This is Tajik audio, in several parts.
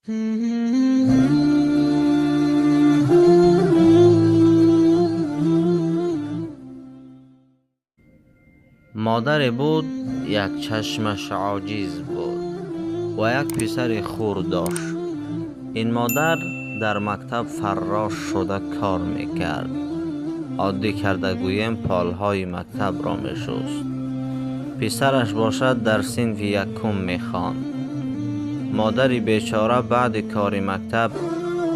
Модаре буд, як чашмаш оҷиз буд ва як писари хурд дошт. Ин модар дар мактаб фаррош шуда кор мекард. Оддӣ карда гӯем, полҳои мактабро мешуст. Писараш бошад дар синфи якум мехонд. Модари бечора баъди кори мактаб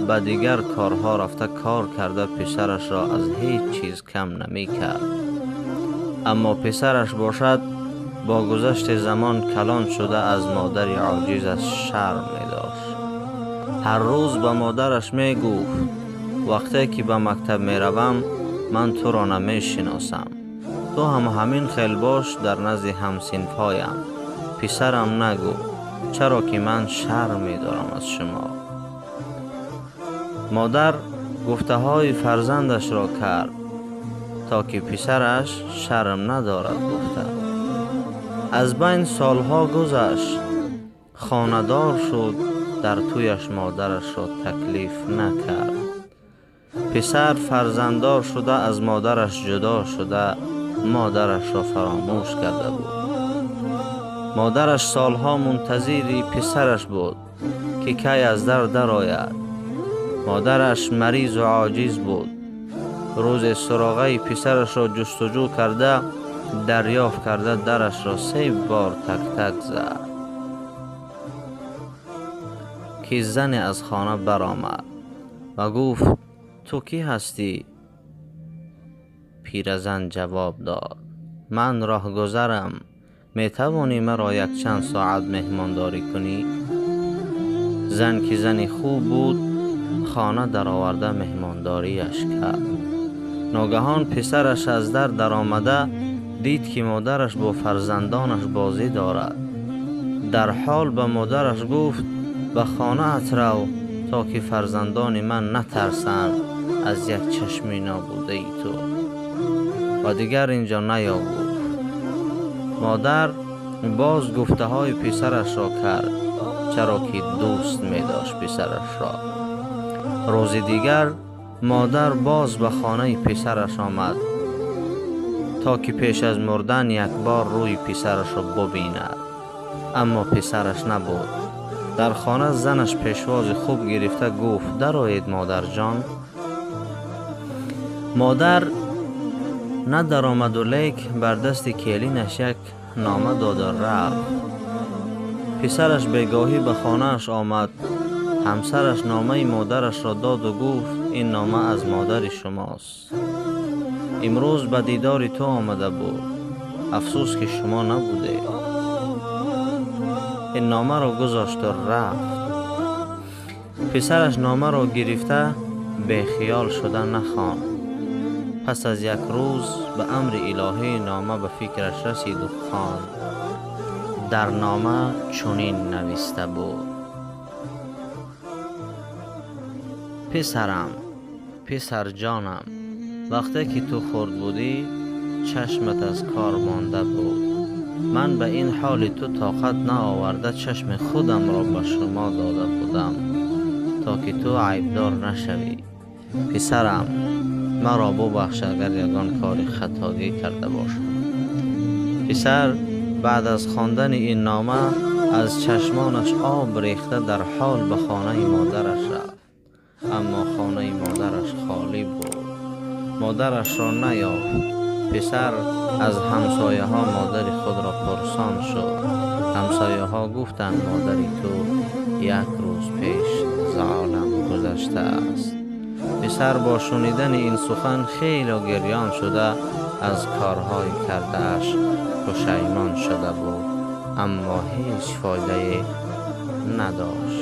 ба дигар корҳо рафта кор карда писарашро аз ҳеҷ чиз кам намекард. Аммо писараш бошад бо гузашти замон калон шуда аз модари оҷизаш шарм медошт. Ҳар рӯз ба модараш мегуфт: вақте ки ба мактаб меравам, ман туро намешиносам. Ту ҳам ҳамин хел бош дар назди ҳамсинфҳоям. Писарам нагӯ, чаро ки ман шарм медорам аз шумо. Модар гуфтаҳои фарзандашро кард, то ки писараш шарм надорад гуфта. Аз байн солҳо гузашт, хонадор шуд, дар тӯяш модарашро таклиф накард. Писар фарзанддор шуда аз модараш ҷудо шуда модарашро фаромӯш карда буд. Модараш солҳо мунтазири писараш буд, ки кай аз дар дарояд. Модараш маризу оҷиз буд. Рӯзе суроғаи писарашро ҷустуҷӯ карда, дарёфт карда дарашро се бор так-так зад, ки зане аз хона баромад ва гуфт: ту кӣ ҳастӣ? Пиразан ҷавоб дод: ман роҳгузарам, метавонӣ маро якчанд соат меҳмондорӣ кунӣ? Зан ки зани хуб буд, хона дароварда меҳмондориаш кард. Ногаҳон писараш аз дар даромада дид, ки модараш бо фарзандонаш бозӣ дорад. Дар ҳол ба модараш гуфт: ба хонаат рав, то ки фарзандони ман натарсанд аз як чашми нобудаи ту ва дигар инҷо наё гуфт. Модар боз гуфтаҳои писарашро кард, чаро ки дӯст медошт писарашро. Рӯзи дигар модар боз ба хонаи писараш омад, то ки пеш аз мурдан як бор рӯи писарашро бубинад. Аммо писараш набуд. Дар хона занаш пешвози хуб гирифта гуфт: дароед, модарҷон. Модар надаромаду лек бар дасти келинаш як нома доду рафт. Писараш бегоҳӣ ба хонааш омад. Ҳамсараш номаи модарашро доду гуфт: ин нома аз модари шумост. Имрӯз ба дидори ту омада буд. Афсӯс ки шумо набудед. Ин номаро гузошту рафт. Писараш номаро гирифта бехиёл шуда нахонд. Пас аз як рӯз ба амри илоҳӣ нома ба фикраш расиду хонд. Дар нома чунин нависта буд: писарам, писарҷонам, вақте ки ту хурд будӣ, чашмат аз кор монда буд. Ман ба ин ҳоли ту тоқат наоварда чашми худамро ба шумо дода будам, то ки ту айбдор нашавӣ. Писарам, маро бубахш агар ягон кори хатогӣ карда бошам. Писар баъд аз хондани ин нома аз чашмонаш об рехта дар ҳол ба хонаи модараш рафт. Аммо хонаи модараш холӣ буд. Модарашро наёфт. Писар аз ҳамсояҳо модари худро пурсон шуд. Ҳамсояҳо гуфтанд: модари ту як рӯз пеш аз олам гузаштааст. Писар бо шунидани ин сухан хеле гирён шуда аз корҳои кардааш пушаймон шуда буд, аммо ҳеҷ фоидае надошт.